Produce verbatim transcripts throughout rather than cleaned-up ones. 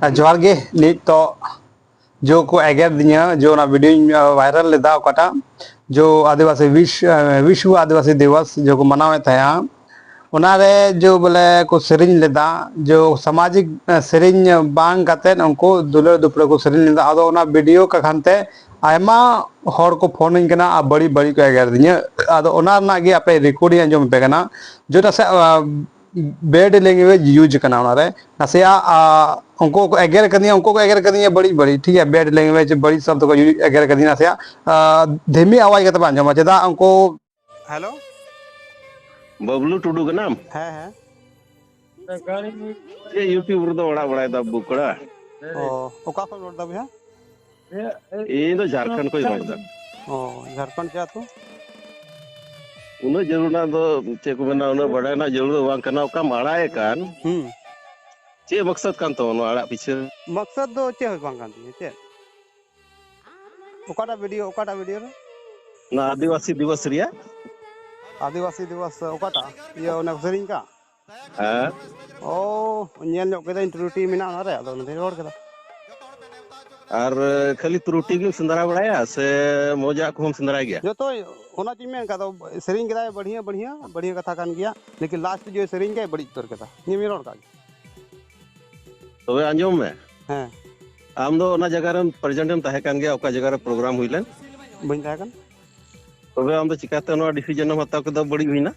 ᱟᱨ ᱡᱚᱦᱟᱨ ᱜᱮ᱾ ᱱᱤᱛᱚᱜ ᱡᱚ ᱠᱚ ᱮᱜᱮᱨ ᱫᱤᱧᱟ, ᱡᱚ ᱚᱱᱟ ᱵᱷᱤᱰᱤᱭᱳᱧ ᱵᱷᱟᱭᱨᱟᱞ ᱞᱮᱫᱟ, ᱚᱠᱟᱴᱟᱜ ᱡᱚ ᱟᱹᱫᱤᱵᱟᱹᱥᱤ ᱵᱤᱥ-, ᱵᱤᱥᱣᱚ ᱟᱹᱫᱤᱵᱟᱹᱥᱤ ᱫᱤᱵᱚᱥ ᱡᱚ ᱠᱚ ᱢᱟᱱᱟᱣᱮᱫ ᱛᱟᱦᱮᱸᱜᱼᱟ᱾ ᱚᱱᱟᱨᱮ ᱡᱚ ᱵᱚᱞᱮ ᱠᱚ ᱥᱮᱨᱮᱧ ᱞᱮᱫᱟ, ᱡᱚ ᱥᱟᱢᱟᱡᱤᱠ ᱥᱮᱨᱮᱧ ᱵᱟᱝ ᱠᱟᱛᱮᱫ ᱩᱱᱠᱩ ᱫᱩᱞᱟᱹᱲ ᱫᱩᱯᱲᱟᱹ ᱠᱚ ᱥᱮᱨᱮᱧ ᱞᱮᱫᱟ᱾ ᱟᱫᱚ ᱚᱱᱟ ᱵᱷᱤᱰᱤᱭᱳ ᱠᱟᱠᱷᱟᱱ ᱛᱮ ᱟᱭᱢᱟ ᱦᱚᱲ ᱠᱚ ᱯᱷᱳᱱᱟᱹᱧ ᱠᱟᱱᱟ ᱟᱨ ᱵᱟᱹᱲᱤᱡ ᱵᱟᱹᱲᱤᱡ ᱠᱚ ᱮᱜᱮᱨ ᱫᱤᱧᱟ᱾ ᱟᱫᱚ ᱚᱱᱟ ᱨᱮᱱᱟᱜ ᱜᱮ ᱟᱯᱮ ᱨᱮᱠᱚᱨᱰᱤᱧ ᱟᱸᱡᱚᱢ ᱟᱯᱮ ᱠᱟᱱᱟ, ᱡᱮᱴᱟ ᱥᱮ, ᱟ, bad language use ᱠᱟᱱᱟ᱾ ᱚᱱᱟᱨᱮ ᱱᱟᱥᱮᱭᱟᱜ, ᱟ, ᱩᱱᱠᱩ ᱠᱚ ᱮᱜᱮᱨ ᱠᱟᱫᱤᱧᱟ, ᱩᱱᱠᱩ ᱠᱚ ᱮᱜᱮᱨ ᱠᱟᱫᱤᱧᱟ ᱵᱟᱹᱲᱤᱡ ᱵᱟᱹᱲᱤᱡ, ᱴᱷᱤᱠ ᱜᱮᱭᱟ, bad language, ᱵᱟᱹᱲᱤᱡ ᱥᱚᱵᱫᱚ ᱠᱚ ᱮᱜᱮᱨ ᱠᱟᱫᱤᱧᱟ ᱱᱟᱥᱮᱭᱟᱜ, ᱟ, ᱫᱷᱤᱢᱤ ᱟᱣᱟᱡᱽ ᱠᱟᱛᱮ ᱯᱮ ᱟᱸᱡᱚᱢᱟ᱾ ᱪᱮᱫᱟᱜ ᱩᱱᱠᱩ ᱦᱮᱞᱳ᱾ ᱵᱟᱹᱵᱞᱩ ᱴᱩᱰᱩ ᱠᱟᱱᱟᱢ? ᱦᱮᱸ, ᱦᱮᱸ᱾ ᱪᱮᱫ YouTube ᱨᱮᱫᱚ ᱚᱲᱟᱜ ᱵᱟᱲᱟᱭ ᱫᱟ ᱵᱩᱠᱲᱟ? ᱚ, ᱚᱠᱟ ᱠᱷᱚᱱ ᱨᱚᱲ ᱫᱟ ᱵᱚᱭᱦᱟ? ᱤᱧ ᱫᱚ ᱡᱷᱟᱲᱠᱷᱚᱸᱰ ᱠᱷᱚᱱ ᱨᱚᱲ ᱫᱟ᱾ ᱚ, ᱡᱷᱟᱲᱠᱷᱚᱸᱰ ᱪᱮᱫ ᱟᱹᱛᱩ? ᱩᱱᱟᱹᱜ ᱡᱟᱹᱨᱩᱲ ᱨᱮᱱᱟᱜ ᱫᱚ ᱪᱮᱫ ᱠᱚ ᱢᱮᱱᱟ, ᱩᱱᱟᱹᱜ ᱵᱟᱰᱟᱭ ᱨᱮᱱᱟᱜ ᱡᱟᱹᱨᱩᱲ ᱫᱚ ᱵᱟᱝ ᱠᱟᱱᱟ᱾ ᱚᱠᱟᱢ ᱟᱲᱟᱜ ᱮ ᱠᱟᱱ, ᱦᱩᱸ᱾ ᱪᱮᱫ ᱢᱚᱠᱥᱚᱫ ᱠᱟᱱ ᱛᱟᱢᱟ ᱱᱚᱣᱟ ᱟᱲᱟᱜ ᱯᱤᱪᱷᱟᱹ? ᱢᱚᱠᱥᱚᱫ ᱫᱚ ᱪᱮᱫ ᱦᱚᱸ ᱵᱟᱝ ᱠᱟᱱ ᱛᱤᱧᱟᱹ, ᱪᱮᱫ? ᱚᱠᱟᱴᱟᱜ ᱵᱷᱤᱰᱤᱭᱳ, ᱚᱠᱟᱴᱟᱜ ᱵᱷᱤᱰᱤᱭᱳ ᱨᱮ? ᱚᱱᱟ ᱟᱹᱫᱤᱵᱟᱹᱥᱤ ᱫᱤᱵᱚᱥ ᱨᱮᱭᱟᱜ᱾ ᱟᱹᱫᱤᱵᱟᱹᱥᱤ ᱫᱤᱵᱚᱥ ᱚᱠᱟᱴᱟᱜ? ᱤᱭᱟᱹ, ᱚᱱᱟ ᱠᱚ ᱥᱮᱨᱮᱧ ᱠᱟᱜ? ᱦᱮᱸ᱾ ᱚ, ᱧᱮᱞ ᱧᱚᱜ ᱠᱮᱫᱟᱹᱧ, ᱛᱨᱩᱴᱤ ᱢᱮᱱᱟᱜᱼᱟ ᱚᱱᱟᱨᱮ, ᱟᱫᱚ ᱚᱱᱟᱛᱮᱧ ᱨᱚᱲ ᱠᱮᱫᱟ᱾ ᱟᱨ ᱠᱷᱟᱹᱞᱤ ᱛᱨᱩᱴᱤ ᱜᱮᱢ ᱥᱮᱸᱫᱽᱨᱟ ᱵᱟᱲᱟᱭᱟ ᱥᱮ ᱢᱚᱡᱟᱜ ᱠᱚᱦᱚᱸᱢ ᱥᱮᱸᱫᱽᱨᱟᱭ ᱜᱮᱭᱟ? ᱡᱚᱛᱚ, ᱚᱱᱟ ᱪᱮᱫ ᱤᱧ ᱢᱮᱱ ᱠᱟᱫᱟ, ᱥᱮᱨᱮᱧ ᱠᱮᱫᱟᱭ ᱵᱟᱹᱲᱦᱤᱭᱟᱹ, ᱵᱟᱹᱲᱦᱤᱭᱟᱹ, ᱵᱟᱹᱲᱦᱤᱭᱟᱹ ᱠᱟᱛᱷᱟ ᱠᱟᱱ ᱜᱮᱭᱟ, ᱞᱮᱠᱤᱱ ᱞᱟᱥᱴ ᱡᱮ ᱥᱮᱨᱮᱧ ᱠᱮᱫ ᱵᱟᱹᱲᱤᱡ ᱩᱛᱟᱹᱨ ᱠᱮᱫᱟ, ᱱᱤᱭᱟᱹ ᱢᱤᱫ ᱨᱚᱲ ᱠᱟᱜ ᱜᱮ᱾ ᱛᱚᱵᱮ ᱟᱸᱡᱚᱢ ᱢᱮ, ᱦᱮᱸ᱾ ᱟᱢ ᱫᱚ ᱚᱱᱟ ᱡᱟᱭᱜᱟ ᱨᱮᱢ ᱯᱨᱮᱡᱮᱱᱴ ᱮᱢ ᱛᱟᱦᱮᱸ ᱠᱟᱱ ᱜᱮᱭᱟ, ᱚᱠᱟ ᱡᱟᱭᱜᱟ ᱨᱮ ᱯᱨᱳᱜᱨᱟᱢ ᱦᱩᱭ ᱞᱮᱱ? ᱵᱟᱹᱧ ᱛᱟᱦᱮᱸ ᱠᱟᱱᱟ᱾ ᱛᱚᱵᱮ ᱟᱢ ᱫᱚ ᱪᱤᱠᱟᱛᱮ ᱱᱚᱣᱟ ᱰᱤᱥᱤᱡᱚᱱ ᱮᱢ ᱦᱟᱛᱟᱣ ᱠᱮᱫᱟ, ᱵᱟᱹᱲᱤᱡ ᱦᱩᱭᱱᱟ?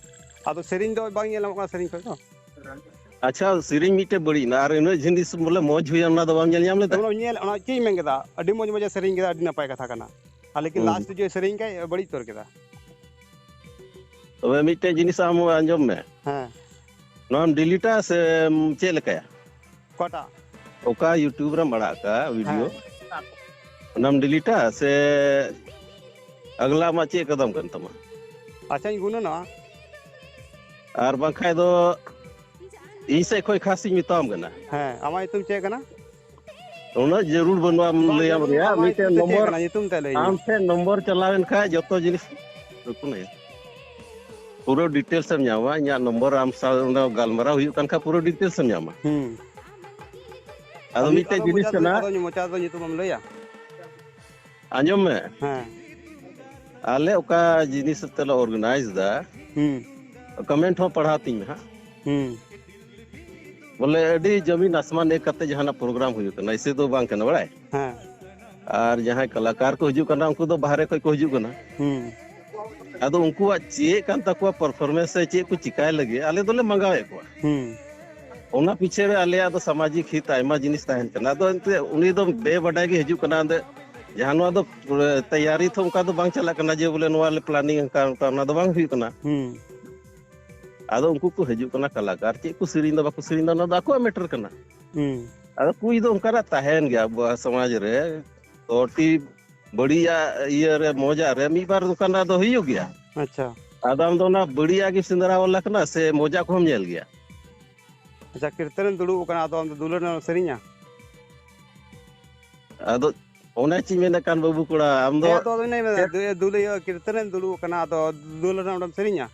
ᱟᱫᱚ ᱥᱮᱨᱮᱧ ᱫᱚ ᱵᱟᱝ ᱧᱮᱞ ᱧᱟᱢᱚᱜ ᱠᱟᱱᱟ ᱥᱮᱨᱮᱧ ᱠᱷᱚᱡ ᱫᱚ᱾ ᱟᱪᱪᱷᱟ, ᱥᱮᱨᱮᱧ ᱢᱤᱫᱴᱮᱡ ᱵᱟᱹᱲᱤᱡ ᱮᱱᱟ, ᱟᱨ ᱩᱱᱟᱹᱜ ᱡᱤᱱᱤᱥ ᱵᱚᱞᱮ ᱢᱚᱡᱽ ᱦᱩᱭᱮᱱ, ᱚᱱᱟ ᱫᱚ ᱵᱟᱢ ᱧᱮᱞ ᱧᱟᱢ ᱞᱮᱫᱟ? ᱡᱮᱢᱚᱱ ᱧᱮᱞ, ᱚᱱᱟ ᱪᱮᱫ ᱤᱧ ᱢᱮᱱ ᱠᱮᱫᱟ, ᱟᱹᱰᱤ ᱢᱚᱡᱽ ᱢᱚᱡᱽ ᱮ ᱥᱮᱨᱮᱧ ᱠᱮᱫᱟ, ᱟᱹᱰᱤ ᱱᱟᱯᱟᱭ ᱠᱟᱛᱷᱟ ᱠᱟᱱᱟ, ᱟᱨ ᱞᱮᱠᱤᱱ ᱦᱩᱸ᱾ ᱞᱟᱥᱴ ᱡᱮ ᱥᱮᱨᱮᱧ ᱠᱮᱫ ᱵᱟᱹᱲᱤᱡ ᱩᱛᱟᱹᱨ ᱠᱮᱫᱟ᱾ ᱛᱚᱵᱮ ᱢᱤᱫᱴᱮᱡ ᱡᱤᱱᱤᱥ ᱟᱢ ᱟᱸᱡᱚᱢ ᱢᱮ᱾ ᱦᱮᱸ᱾ ᱱᱚᱣᱟᱢ ᱰᱤᱞᱤᱴᱟ ᱥᱮᱢ ᱪᱮᱫ ᱞᱮᱠᱟᱭᱟ? ᱚᱠᱟᱴᱟᱜ? ᱚᱠᱟ YouTube ᱨᱮᱢ ᱟᱲᱟᱜ ᱟᱠᱟᱫ ᱵᱷᱤᱰᱤᱭᱳ, ᱦᱮᱸ᱾ ᱚᱱᱟᱢ ᱰᱤᱞᱤᱴᱟ ᱥᱮ ᱟᱜᱽᱞᱟ ᱟᱢᱟᱜ ᱪᱮᱫ ᱠᱟᱫᱟᱢ ᱠᱟᱱ ᱛᱟᱢᱟ? ᱟᱪᱪᱷᱟᱧ ᱜᱩᱱᱟᱹᱱᱚᱜᱼᱟ᱾ ᱟᱨ ᱵᱟᱝᱠᱷᱟᱡ ᱫᱚ ᱤᱧ ᱥᱮᱫ ᱠᱷᱚᱡ ᱠᱷᱟᱥ ᱤᱧ ᱢᱮᱛᱟᱢ ᱠᱟᱱᱟ᱾ ᱦᱮᱸ, ᱟᱢᱟᱜ ᱧᱩᱛᱩᱢ ᱪᱮᱫ ᱠᱟᱱᱟ? ᱩᱱᱟᱹᱜ ᱡᱟᱹᱨᱩᱲ ᱵᱟᱹᱱᱩᱜᱼᱟ ᱟᱢ ᱵᱟᱝ ᱞᱟᱹᱭᱟᱢ ᱡᱟᱹᱨᱩᱲ, ᱨᱮᱭᱟᱜ᱾ ᱟᱢᱟᱜ ᱢᱤᱫᱴᱮᱱ ᱧᱩᱛᱩᱢ ᱛᱮ ᱪᱮᱫ ᱱᱚᱢᱵᱚᱨ, ᱠᱟᱱᱟ? ᱧᱩᱛᱩᱢ ᱛᱮ ᱞᱟᱹᱭᱟᱹᱧ ᱟᱢ ᱢᱮ᱾ ᱴᱷᱮᱱ ᱱᱚᱢᱵᱚᱨ ᱪᱟᱞᱟᱣ ᱮᱱ ᱠᱷᱟᱡ ᱡᱚᱛᱚ ᱡᱤᱱᱤᱥ ᱯᱩᱨᱟᱹ ᱰᱤᱴᱮᱞᱥ ᱮᱢ ᱧᱟᱢᱟ᱾ ᱤᱧᱟᱹᱜ ᱱᱚᱢᱵᱚᱨ ᱟᱢ ᱥᱟᱶ ᱚᱸᱰᱮ ᱜᱟᱞᱢᱟᱨᱟᱣ ᱦᱩᱭᱩᱜ ᱠᱟᱱ ᱠᱷᱟᱡ ᱯᱩᱨᱟᱹ ᱰᱤᱴᱮᱞᱥ ᱮᱢ ᱧᱟᱢᱟ᱾ ᱦᱩᱸ᱾ ᱟᱫᱚ ᱢᱤᱫᱴᱮᱡ ᱟᱫᱚ ᱡᱤᱱᱤᱥ ᱢᱚᱪᱟ ᱫᱚ, ᱠᱟᱱᱟ᱾ ᱟᱫᱚ ᱢᱚᱪᱟ ᱫᱚ ᱧᱩᱛᱩᱢ ᱮᱢ ᱞᱟᱹᱭᱟ? ᱟᱸᱡᱚᱢ ᱢᱮ᱾ ᱦᱮᱸ᱾ ᱟᱞᱮ ᱚᱠᱟ ᱡᱤᱱᱤᱥ ᱛᱮᱞᱮ organize ᱫᱟ, ᱦᱩᱸ᱾ Comment ᱦᱚᱸ ᱯᱟᱲᱦᱟᱣ ᱛᱤᱧ ᱢᱮ ᱦᱟᱸᱜ᱾ ᱦᱩᱸ᱾ ᱵᱚᱞᱮ ᱟᱹᱰᱤ ᱡᱟᱹᱢᱤᱱ ᱟᱥᱢᱟᱱ ᱮᱠ ᱠᱟᱛᱮ ᱡᱟᱦᱟᱱᱟᱜ program ᱦᱩᱭᱩᱜ ᱠᱟᱱᱟ, ᱮᱭᱥᱮ ᱫᱚ ᱵᱟᱝ ᱠᱟᱱᱟ, ᱵᱟᱲᱟᱭ? ᱦᱮᱸ᱾ ᱟᱨ ᱡᱟᱦᱟᱸᱭ ᱠᱟᱞᱟᱠᱟᱨ ᱠᱚ ᱦᱤᱡᱩᱜ ᱠᱟᱱᱟ, ᱩᱱᱠᱩ ᱫᱚ ᱵᱟᱦᱨᱮ ᱠᱷᱚᱡ ᱠᱚ ᱦᱤᱡᱩᱜ ᱠᱟᱱᱟ᱾ ᱦᱩᱸ᱾ ᱟᱫᱚ ᱩᱱᱠᱩᱣᱟᱜ ᱪᱮᱫ ᱠᱟᱱ ᱛᱟᱠᱚᱣᱟ performance ᱥᱮ ᱪᱮᱫ ᱠᱚ ᱪᱤᱠᱟᱭ ᱞᱟᱹᱜᱤᱫ, ᱟᱞᱮ ᱫᱚᱞᱮ ᱢᱟᱸᱜᱟᱣᱮᱫ ᱠᱚᱣᱟ᱾ ᱦᱩᱸ᱾ ᱚᱱᱟ ᱯᱤᱪᱷᱮ ᱨᱮ ᱟᱞᱮᱭᱟᱜ ᱫᱚ ᱥᱟᱢᱟᱡᱤᱠ ᱦᱤᱛ ᱟᱭᱢᱟ ᱡᱤᱱᱤᱥ ᱛᱟᱦᱮᱱ ᱠᱟᱱᱟ᱾ ᱟᱫᱚ ᱮᱱᱛᱮ ᱩᱱᱤ ᱫᱚ ᱵᱮᱵᱟᱰᱟᱭ ᱜᱮ ᱦᱤᱡᱩᱜ ᱠᱟᱱᱟ᱾ ᱮᱱᱛᱮ ᱡᱟᱦᱟᱸ ᱱᱚᱣᱟ ᱫᱚ, ᱮ, ᱛᱮᱭᱟᱨᱤ ᱛᱚ ᱚᱱᱠᱟ ᱫᱚ ᱵᱟᱝ ᱪᱟᱞᱟᱜ ᱠᱟᱱᱟ ᱡᱮ ᱵᱚᱞᱮ ᱱᱚᱣᱟ ᱞᱮ planning ᱚᱱᱠᱟ, ᱚᱱᱠᱟ ᱚᱱᱟ ᱫᱚ ᱵᱟᱝ ᱦᱩᱭᱩᱜ ᱠᱟᱱᱟ᱾ ᱦᱩᱸ᱾ ᱟᱫᱚ ᱩᱱᱠᱩ ᱠᱚ ᱦᱤᱡᱩᱜ ᱠᱟᱱᱟ ᱠᱟᱞᱟᱠᱟᱨ, ᱪᱮᱫ ᱠᱚ ᱥᱮᱨᱮᱧ ᱫᱟ ᱵᱟᱠᱚ ᱥᱮᱨᱮᱧ ᱫᱟ, ᱚᱱᱟ ᱫᱚ ᱟᱠᱚᱣᱟᱜ matter ᱠᱟᱱᱟ᱾ ᱦᱩᱸ᱾ ᱟᱫᱚ ᱠᱩᱲᱤ ᱫᱚ ᱚᱱᱠᱟᱱᱟᱜ ᱛᱟᱦᱮᱱ ᱜᱮᱭᱟ ᱟᱵᱚᱣᱟᱜ ᱥᱚᱢᱟᱡᱽ ᱨᱮ, ᱛᱚ ᱴᱷᱤᱠ ᱵᱟᱹᱲᱤᱡᱟᱜ ᱤᱭᱟᱹ ᱨᱮ, ᱢᱚᱡᱟᱜ ᱨᱮ ᱢᱤᱫ ᱵᱟᱨ ᱚᱱᱠᱟᱱᱟᱜ ᱫᱚ ᱦᱩᱭᱩᱜ ᱜᱮᱭᱟ᱾ ᱟᱪᱪᱷᱟ᱾ ᱟᱫᱚ ᱟᱢ ᱫᱚ ᱚᱱᱟ ᱵᱟᱹᱲᱤᱡᱟᱜ ᱜᱮᱢ ᱥᱮᱸᱫᱽᱨᱟ ᱵᱟᱞᱟ ᱠᱟᱱᱟ ᱥᱮ ᱢᱚᱡᱟᱜ ᱠᱚᱦᱚᱸᱢ ᱧᱮᱞ ᱜᱮᱭᱟ? ᱟᱪᱪᱷᱟ, ᱠᱤᱨᱛᱚᱱᱮᱢ ᱫᱩᱲᱩᱵ ᱟᱠᱟᱱᱟ, ᱟᱫᱚ ᱟᱢ ᱫᱚ ᱫᱩᱞᱟᱹᱲ ᱨᱮᱱᱟᱜ ᱮᱢ ᱥᱮᱨᱮᱧᱟ? ᱟᱫᱚ ᱚᱱᱮ ᱪᱮᱫ ᱢᱮᱱᱮᱫ ᱠᱟᱱ ᱵᱟᱹᱵᱩ ᱠᱚᱲᱟ, ᱟᱢ ᱫᱚ ᱦᱮᱸ, ᱟᱫᱚ ᱚᱱᱮ ᱢᱮᱱᱟ, ᱪᱮᱫ? ᱫᱩ-, ᱫᱩᱞᱟᱹᱲ, ᱠᱤᱨᱛᱚᱱᱮᱢ ᱫᱩᱲᱩᱵ ᱟᱠᱟᱱᱟ, ᱟᱫᱚ ᱫᱩᱞᱟᱹᱲ ᱨᱮᱱᱟᱜ ᱚᱸᱰᱮᱢ ᱥᱮᱨᱮᱧᱟ?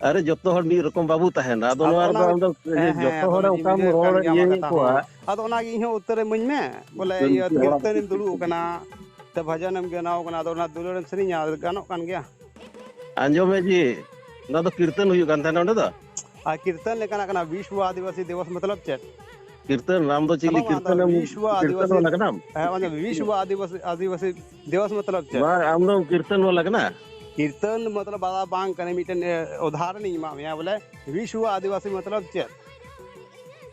ᱟᱨᱮ, ᱡᱚᱛᱚ ᱦᱚᱲ ᱢᱤᱫ ᱨᱚᱠᱚᱢ ᱵᱟᱵᱚ ᱛᱟᱦᱮᱱᱟ᱾ ᱟᱫᱚ ᱟᱫᱚ ᱱᱚᱣᱟ ᱨᱮᱫᱚ ᱚᱱᱟ, ᱟᱢ ᱫᱚ ᱦᱮᱸ, ᱦᱮᱸ, ᱡᱚᱛᱚ ᱟᱫᱚ ᱦᱚᱲ ᱚᱱᱟᱧ ᱚᱱᱠᱟᱢ ᱵᱩᱡᱷᱟᱹᱣᱮᱫ ᱨᱚᱲ ᱠᱟᱱ ᱜᱮᱭᱟ ᱟᱢᱟᱜ ᱤᱭᱟᱹᱭᱮᱫ ᱠᱟᱛᱷᱟ ᱠᱚᱣᱟ᱾ ᱦᱚᱸ᱾ ᱟᱫᱚ ᱚᱱᱟᱜᱮ ᱤᱧ ᱦᱚᱸ ᱩᱛᱛᱚᱨ ᱮᱢᱟᱹᱧ ᱢᱮ, ᱵᱚᱞᱮ, ᱤᱭᱟᱹ, ᱠᱤᱨᱛᱚᱱᱮᱢ ᱫᱩᱲᱩᱵ ᱟᱠᱟᱱᱟ, ᱥᱮ ᱵᱷᱟᱡᱟᱱᱮᱢ ᱵᱮᱱᱟᱣ ᱟᱠᱟᱱᱟ, ᱟᱫᱚ ᱚᱱᱟ ᱫᱩᱞᱟᱹᱲᱮᱢ ᱥᱮᱨᱮᱧᱟ, ᱜᱟᱱᱚᱜ ᱠᱟᱱ ᱜᱮᱭᱟ? ᱟᱸᱡᱚᱢ ᱢᱮ ᱡᱤ, ᱚᱱᱟ ᱫᱚ ᱠᱤᱨᱛᱚᱱ ᱦᱩᱭᱩᱜ ᱠᱟᱱ ᱛᱟᱦᱮᱱᱟ ᱚᱸᱰᱮ ᱫᱚ᱾ ᱟᱨ ᱠᱤᱨᱛᱚᱱ ᱞᱮᱠᱟᱱᱟᱜ ᱠᱟᱱᱟ, ᱵᱤᱥᱣᱚ ᱟᱹᱫᱤᱵᱟᱹᱥᱤ ᱫᱤᱵᱚᱥ ᱢᱚᱛᱞᱚᱵ ᱪᱮᱫ? ᱠᱤᱨᱛᱚᱱ, ᱟᱢ ᱫᱚ ᱪᱤᱞᱤ ᱵᱟᱵᱟ, ᱚᱱᱟ ᱠᱤᱨᱛᱚᱱ ᱮᱢ, ᱵᱤᱥᱣᱚ ᱠᱤᱨᱛᱚᱱ ᱟᱹᱫᱤᱵᱟᱹᱥᱤ, ᱵᱟᱞᱟ ᱠᱟᱱᱟᱢ? ᱦᱮᱸ, ᱚᱱᱟ ᱵᱤᱥᱣᱚ ᱟᱹᱫᱤᱵᱟᱹᱥᱤ, ᱟᱹᱫᱤᱵᱟᱹᱥᱤ ᱫᱤᱵᱚᱥ ᱢᱚᱛᱞᱚᱵ ᱪᱮᱫ? ᱵᱟᱝ, ᱟᱢ ᱫᱚ ᱠᱤᱨᱛᱚᱱ ᱵᱟᱞᱟ ᱠᱟᱱᱟ? ᱠᱤᱨᱛᱚᱱ ᱢᱚᱛᱞᱚᱵ ᱵᱟᱵᱟ ᱵᱟᱝ ᱠᱟᱱᱟ, ᱢᱤᱫᱴᱮᱱ, ᱮ, ᱩᱫᱟᱦᱚᱨᱚᱱ ᱤᱧ ᱮᱢᱟᱫ ᱢᱮᱭᱟ, ᱵᱚᱞᱮ, ᱵᱤᱥᱣᱚ ᱟᱹᱫᱤᱵᱟᱹᱥᱤ ᱢᱚᱛᱞᱚᱵ ᱪᱮᱫ?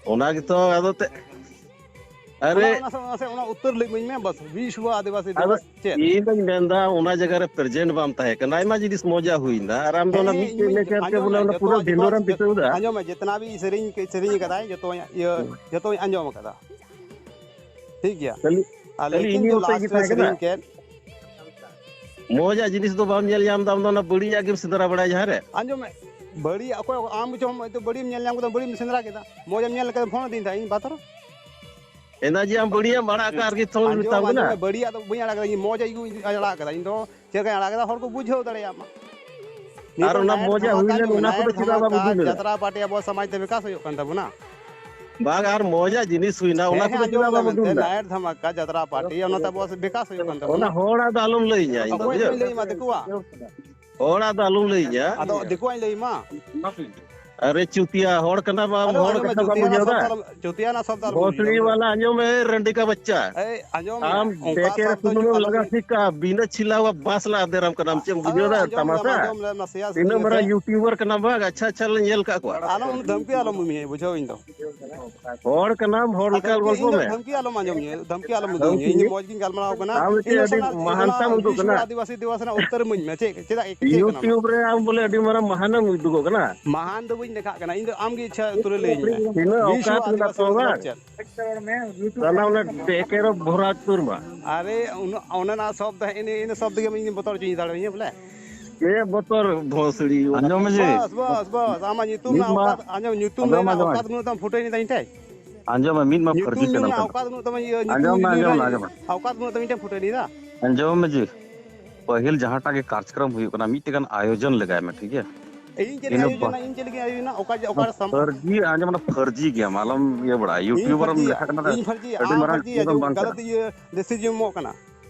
ᱚᱱᱟ ᱜᱮᱛᱚ, ᱟᱫᱚ ᱛᱮ, ᱟᱨᱮ᱾ ᱚᱱᱟ, ᱚᱱᱟ, ᱚᱱᱟ, ᱚᱱᱟ ᱩᱛᱛᱚᱨ ᱞᱟᱹᱭ ᱤᱢᱟᱹᱧ ᱢᱮ, ᱵᱟᱥ, ᱵᱤᱥᱣᱚ ᱟᱹᱫᱤᱵᱟᱹᱥᱤ ᱟᱫᱚ ᱫᱤᱵᱚᱥ ᱪᱮᱫ? ᱤᱧ ᱫᱚᱧ ᱢᱮᱱᱫᱟ, ᱚᱱᱟ ᱡᱟᱭᱜᱟ ᱨᱮ present ᱵᱟᱢ ᱛᱟᱦᱮᱸ ᱠᱟᱱᱟ, ᱟᱭᱢᱟ ᱡᱤᱱᱤᱥ ᱢᱚᱡᱟ ᱦᱩᱭᱱᱟ, ᱟᱨ ᱟᱢ ᱫᱚ ᱚᱱᱟ ᱦᱮᱸ, ᱢᱤᱫᱴᱮᱡ ᱤᱧ ᱞᱮᱠᱟᱛᱮ ᱟᱸᱡᱚᱢ ᱵᱚᱞᱮ ᱢᱮ, ᱚᱱᱟ ᱯᱩᱨᱟᱹ ᱡᱚᱛᱚᱣᱟᱜ, ᱵᱷᱤᱸᱰᱳᱨ ᱡᱚᱛᱚᱣᱟᱜ, ᱮᱢ ᱡᱚᱛᱚ, ᱵᱤᱛᱟᱹᱣ ᱫᱟ᱾ ᱟᱸᱡᱚᱢ ᱢᱮ, ᱡᱮᱛᱱᱟ ᱵᱤ ᱥᱮᱨᱮᱧ, ᱥᱮᱨᱮᱧ ᱠᱟᱫᱟᱭ, ᱡᱚᱛᱚ, ᱤᱭᱟᱹ, ᱦᱩᱸ᱾ ᱡᱚᱛᱚᱧ ᱟᱸᱡᱚᱢ ᱠᱟᱫᱟ᱾ ᱴᱷᱤᱠ ᱜᱮᱭᱟ᱾ ᱠᱷᱟᱹᱞᱤ, ᱟᱨ ᱠᱷᱟᱹᱞᱤ ᱞᱮᱠᱤᱱ ᱤᱧ ᱡᱚ ᱢᱚᱛᱚᱡ ᱞᱟᱥᱴ ᱜᱮ ᱨᱮ ᱛᱟᱦᱮᱸ ᱠᱟᱱᱟ᱾ ᱥᱮᱨᱮᱧ ᱠᱮᱫ᱾ ᱢᱚᱡᱽ ᱟᱜ ᱡᱤᱱᱤᱥ ᱫᱚ ᱵᱟᱢ ᱧᱮᱞ ᱧᱟᱢ ᱫᱟ, ᱟᱢ ᱫᱚ ᱚᱱᱟ ᱵᱟᱹᱲᱤᱡ ᱟᱜ ᱜᱮᱢ ᱥᱮᱸᱫᱽᱨᱟ ᱵᱟᱲᱟᱭᱟ ᱡᱟᱦᱟᱸ ᱨᱮ᱾ ᱟᱸᱡᱚᱢ ᱢᱮ, ᱵᱟᱹᱲᱤᱡ ᱚᱠᱚᱭ, ᱟᱢ ᱪᱚᱢ ᱦᱚᱭᱛᱳ ᱵᱟᱹᱲᱤᱡ ᱮᱢ ᱧᱮᱞ ᱧᱟᱢ ᱠᱮᱫᱟ, ᱵᱟᱹᱲᱤᱡ ᱮᱢ ᱥᱮᱸᱫᱽᱨᱟ ᱠᱮᱫᱟ, ᱢᱚᱡᱽ ᱮᱢ ᱧᱮᱞ ᱞᱮᱠᱷᱟᱱ ᱯᱷᱳᱱ ᱟᱹᱫᱤᱧ ᱛᱟᱦᱮᱸᱫ ᱤᱧ ᱵᱟᱛᱚᱨ᱾ ᱮᱱᱟ ᱡᱮ ᱟᱢ ᱵᱟᱹᱲᱤᱡ ᱮᱢ ᱟᱲᱟᱜ ᱟᱠᱟᱫ ᱟᱨᱠᱤ ᱛᱷᱚᱲᱟ ᱟᱸᱡᱚᱢ, ᱢᱮᱛᱟᱢ ᱟᱸᱡᱚᱢ ᱠᱟᱱᱟ᱾ ᱢᱮ, ᱵᱟᱹᱲᱤᱡ ᱟᱜ ᱫᱚ ᱵᱟᱹᱧ ᱟᱲᱟᱜ ᱠᱟᱫᱟ, ᱤᱧ ᱢᱚᱡᱽ ᱟᱜ ᱜᱮ ᱟᱲᱟᱜ ᱠᱟᱫᱟ᱾ ᱤᱧ ᱫᱚ ᱪᱮᱫ ᱞᱮᱠᱟᱧ ᱟᱲᱟᱜ ᱠᱮᱫᱟ, ᱦᱚᱲ ᱠᱚ ᱵᱩᱡᱷᱟᱹᱣ ᱫᱟᱲᱮᱭᱟᱜ ᱢᱟ᱾ ᱟᱨ ᱱᱤᱛᱚᱜ ᱚᱱᱟ ᱱᱟᱭᱤᱴ ᱢᱚᱡᱟ ᱦᱩᱭ ᱫᱷᱟᱢᱟᱠᱟ ᱞᱮᱱ, ᱧᱩ ᱢᱮ, ᱚᱱᱟ ᱠᱚᱫᱚ ᱱᱟᱭᱤᱴ ᱪᱮᱫᱟᱜ ᱵᱟᱵᱚ ᱫᱷᱟᱢᱟᱠᱟ, ᱫᱩᱞᱟᱹᱲᱟ? ᱡᱟᱛᱨᱟ ᱯᱟᱨᱴᱤ ᱟᱵᱚ ᱥᱚᱢᱟᱡᱽ ᱛᱮ ᱵᱤᱠᱟᱥ ᱦᱩᱭᱩᱜ ᱠᱟᱱ ᱛᱟᱵᱚᱱᱟ᱾ ᱵᱟᱝ, ᱟᱨ ᱢᱚᱡᱟᱜ ᱡᱤᱱᱤᱥ ᱦᱩᱭᱱᱟ, ᱚᱱᱟ ᱦᱮᱸ, ᱠᱚᱫᱚ ᱟᱸᱡᱚᱢ ᱪᱮᱫᱟᱜ ᱢᱮ ᱵᱟᱢ ᱢᱮᱱᱛᱮ, ᱩᱫᱩᱜ ᱮᱫᱟ? ᱱᱟᱭᱤᱴ ᱫᱷᱟᱢᱟᱠᱟ, ᱡᱟᱛᱨᱟ ᱯᱟᱨᱴᱤ, ᱚᱱᱟ ᱛᱮ ᱟᱵᱚᱣᱟᱜ ᱵᱤᱠᱟᱥ ᱦᱩᱭᱩᱜ ᱠᱟᱱ ᱛᱟᱵᱚᱱᱟ᱾ ᱚᱱᱟ ᱦᱚᱲᱟᱜ ᱫᱚ ᱟᱞᱚᱢ ᱞᱟᱹᱭᱟᱹᱧᱟ ᱤᱧ ᱫᱚ, ᱚᱠᱚᱭ ᱵᱩᱡᱷᱟᱹᱣ? ᱞᱟᱹᱭ ᱢᱟ, ᱫᱤᱠᱩᱣᱟᱜ? ᱦᱚᱲᱟᱜ ᱫᱚ ᱟᱞᱚᱢ ᱞᱟᱹᱭᱟᱹᱧᱟ᱾ ᱟᱫᱚ ᱫᱤᱠᱩᱣᱟᱜ ᱤᱧ ᱞᱟᱹᱭ ᱢᱟ? ᱟᱨᱮ ᱪᱩᱛᱤᱭᱟ, ᱦᱚᱲ ᱠᱟᱱᱟ ᱵᱟᱢ, ᱟᱞᱚ, ᱦᱚᱲ ᱟᱞᱚ ᱢᱮ, ᱠᱟᱛᱷᱟ ᱵᱟᱢ ᱪᱩᱛᱤᱭᱟ ᱨᱮᱱᱟᱜ ᱵᱩᱡᱷᱟᱹᱣ ᱥᱚᱵᱫ ᱫᱟ? ᱟᱞᱚ, ᱪᱩᱛᱤᱭᱟ ᱨᱮᱱᱟᱜ ᱥᱚᱵᱫ ᱟᱞᱚ ᱵᱚᱥᱲᱤ ᱵᱩᱡᱷᱟᱹᱣ᱾ ᱵᱟᱞᱟ ᱟᱸᱡᱚᱢ ᱢᱮ, ᱨᱟᱺᱰᱤ ᱠᱟ ᱵᱟᱪᱪᱟ᱾ ᱮᱭ, ᱟᱸᱡᱚᱢ ᱢᱮ, ᱟᱢ ᱚᱱᱠᱟ ᱵᱮᱠᱮᱨ ᱥᱚᱵᱫ ᱥᱩᱱᱩᱢ ᱟᱞᱚ ᱞᱟᱜᱟ ᱢᱮ᱾ ᱴᱷᱤᱠᱟ, ᱵᱤᱱᱟᱹ ᱪᱷᱤᱞᱟᱣᱟ ᱵᱟᱥ ᱞᱟ ᱟᱫᱮᱨᱟᱢ ᱠᱟᱱᱟᱢ, ᱪᱮᱫ ᱮᱢ ᱟᱞᱚ, ᱵᱩᱡᱷᱟᱹᱣ ᱫᱟ ᱟᱸᱡᱚᱢ ᱞᱮᱢ, ᱛᱟᱢᱟᱥᱟ? ᱟᱸᱡᱚᱢ ᱞᱮᱢ, ᱱᱟᱥᱮᱭᱟᱜ ᱛᱤᱱᱟᱹᱜ ᱥᱟᱹᱨᱤ ᱢᱟᱨᱟᱝ ᱠᱟᱛᱷᱟ᱾ YouTuber ᱠᱟᱱᱟᱢ ᱵᱟᱝ, ᱟᱪᱪᱷᱟ, ᱟᱪᱪᱷᱟ, ᱞᱮ ᱧᱮᱞ ᱠᱟᱜ ᱠᱚᱣᱟ᱾ ᱟᱞᱚ, ᱩᱱᱟᱹᱜ ᱫᱷᱟᱢᱠᱤ ᱟᱞᱚᱢ ᱮᱢᱟᱹᱧᱟ, ᱵᱩᱡᱷᱟᱹᱣ ᱤᱧ ᱫᱚ᱾ ᱦᱚᱲ ᱠᱟᱱᱟᱢ, ᱦᱚᱲ ᱟᱫᱚ ᱞᱮᱠᱟ ᱤᱧ ᱜᱚᱞᱯᱚ ᱫᱚ ᱢᱮ᱾ ᱫᱷᱟᱢᱠᱤ ᱟᱞᱚᱢ ᱟᱸᱡᱚᱢᱤᱧᱟᱹ, ᱫᱷᱟᱢᱠᱤ ᱟᱞᱚᱢ ᱩᱫᱩᱜᱟᱹᱧᱟᱹ᱾ ᱤᱧ ᱫᱷᱟᱢᱠᱤ? ᱢᱚᱡᱽ ᱜᱤᱧ ᱜᱟᱞᱢᱟᱨᱟᱣ ᱠᱟᱱᱟ᱾ ᱟᱢ ᱪᱮᱫ ᱤᱧ ᱟᱹᱰᱤ ᱱᱟᱥᱮᱱᱟᱜ ᱢᱟᱦᱟᱱᱛᱟᱢ ᱚᱱᱟ ᱩᱫᱩᱜ ᱵᱤᱥᱱᱩ ᱠᱟᱱᱟ? ᱟᱹᱫᱤᱵᱟᱹᱥᱤ ᱫᱤᱵᱚᱥ ᱨᱮᱱᱟᱜ ᱩᱛᱛᱚᱨ ᱤᱢᱟᱹᱧ ᱢᱮ᱾ ᱪᱮᱫ, ᱪᱮᱫᱟᱜ, ᱪᱮᱫ ᱠᱟᱱᱟ? YouTube ᱨᱮ ᱟᱢ ᱵᱚᱞᱮ ᱟᱹᱰᱤ ᱢᱟᱨᱟᱝ ᱢᱟᱦᱟᱱᱮᱢ ᱩᱫᱩᱜᱚᱜ ᱠᱟᱱᱟ᱾ ᱢᱟᱦᱟᱱ ᱫᱚ ᱵᱟᱹᱧ ᱞᱮᱠᱷᱟᱜ ᱠᱟᱱᱟ᱾ ᱤᱧ ᱫᱚ ᱟᱢᱜᱮ ᱤᱪᱪᱷᱟ ᱩᱛᱟᱹᱨ ᱞᱟᱹᱭᱟᱹᱧ ᱢᱮ᱾ ᱛᱤᱱᱟᱹᱜ ᱵᱤᱥᱱᱩ ᱚᱠᱟᱛ ᱢᱮᱱᱟᱜ ᱟᱹᱫᱤᱵᱟᱹᱥᱤ ᱛᱟᱢᱟ ᱫᱤᱵᱚᱥ ᱵᱟᱝ? ᱨᱮᱱᱟᱜ ᱪᱮᱫ? ᱥᱟᱞᱟ ᱚᱱᱟ ᱵᱮᱠᱮᱨ ᱵᱷᱚᱨᱟ ᱩᱛᱟᱹᱨ ᱢᱟ᱾ ᱟᱨᱮ, ᱩᱱᱟᱹᱜ, ᱚᱱᱟ ᱨᱮᱱᱟᱜ ᱥᱚᱵᱽᱫ, ᱤᱱᱟᱹ, ᱤᱱᱟᱹ ᱥᱚᱵᱽᱫ ᱜᱮ ᱤᱧ ᱵᱚᱛᱚᱨ ᱦᱚᱪᱚᱧ ᱫᱟᱲᱮᱭᱟᱹᱧᱟ ᱵᱚᱞᱮ᱾ ᱪᱮᱫ ᱵᱚᱛᱚᱨ ᱵᱷᱚᱥᱲᱤ? ᱟᱸᱡᱚᱢ ᱢᱮ ᱡᱮ᱾ ᱵᱚᱥ, ᱵᱚᱥ, ᱵᱚᱥ, ᱟᱢᱟᱜ ᱧᱩᱛᱩᱢ ᱢᱤᱫ ᱨᱮᱱᱟᱜ ᱢᱟ ᱚᱠᱟᱛ, ᱟᱸᱡᱚᱢ, ᱧᱩᱛᱩᱢ ᱟᱸᱡᱚᱢ, ᱨᱮᱱᱟᱜ ᱟᱸᱡᱚᱢ᱾ ᱚᱠᱟᱛ ᱵᱟᱹᱱᱩᱜ ᱛᱟᱢ ᱯᱷᱩᱴᱟᱹᱭ ᱱᱤᱫᱟ ᱤᱧ ᱴᱷᱮᱡ? ᱟᱸᱡᱚᱢ ᱢᱮ, ᱢᱤᱫ ᱢᱟ ᱧᱩᱛᱩᱢ ᱯᱷᱟᱹᱨᱡᱤ ᱪᱮᱱᱮᱞ ᱨᱮᱱᱟᱜ ᱠᱟᱱᱟ᱾ ᱚᱠᱟᱛ ᱵᱟᱹᱱᱩᱜ ᱛᱟᱢᱟ, ᱤᱭᱟᱹ, ᱧᱩᱛᱩᱢ ᱟᱸᱡᱚᱢ ᱢᱮ, ᱟᱸᱡᱚᱢ ᱢᱮ, ᱨᱮᱱᱟᱜ ᱟᱸᱡᱚᱢ ᱢᱮ᱾ ᱚᱠᱟᱛ ᱵᱟᱹᱱᱩᱜ ᱛᱟᱢᱟ ᱤᱧ ᱴᱷᱮᱡ ᱯᱷᱩᱴᱟᱹᱭ ᱱᱤᱫᱟ? ᱟᱸᱡᱚᱢ ᱢᱮ ᱡᱮ, ᱯᱟᱹᱦᱤᱞ ᱡᱟᱦᱟᱸᱴᱟᱜ ᱜᱮ ᱠᱟᱨᱡᱚᱠᱨᱚᱢ ᱦᱩᱭᱩᱜ ᱠᱟᱱᱟ, ᱢᱤᱫᱴᱮᱡ ᱜᱟᱱ ᱟᱭᱳᱡᱚᱱ ᱞᱮᱜᱟᱭ ᱢᱮ, ᱴᱷᱤᱠ ᱜᱮᱭᱟ? ᱤᱧ ᱪᱮᱫ ᱞᱟᱹᱜᱤᱫ ᱤᱱᱟᱹ ᱟᱭᱳᱡᱚᱱᱟ? ᱵᱟ-, ᱤᱧ ᱪᱮᱫ ᱞᱟᱹᱜᱤᱫ ᱟᱭᱳᱡᱚᱱᱟ? ᱚᱠᱟ ᱡᱮ, ᱚᱠᱟᱨᱮ ᱥᱟᱢ-, ᱯᱷᱟᱹᱨᱡᱤ, ᱟᱸᱡᱚᱢ ᱢᱮ, ᱯᱷᱟᱹᱨᱡᱤ ᱜᱮᱭᱟᱢ, ᱟᱞᱚᱢ ᱤᱭᱟᱹ ᱵᱟᱲᱟᱭᱟ᱾ ᱤᱧ YouTuber ᱮᱢ ᱯᱷᱟᱹᱨᱡᱤᱭᱟ? ᱞᱮᱠᱷᱟ ᱠᱟᱱᱟ, ᱤᱧ ᱯᱷᱟᱹᱨᱡᱤᱭᱟ? ᱟᱹᱰᱤ ᱟᱢ ᱢᱟᱨᱟᱝ ᱯᱷᱟᱹᱨᱡᱤᱭᱟ? ᱤᱭᱟᱹ ᱫᱚᱢ ᱡᱚ-, ᱵᱟᱝ ᱜᱟᱞᱟᱛ ᱠᱟᱱᱟ᱾ ᱤᱭᱟᱹ decision ᱮᱢᱚᱜ ᱠᱟᱱᱟ᱾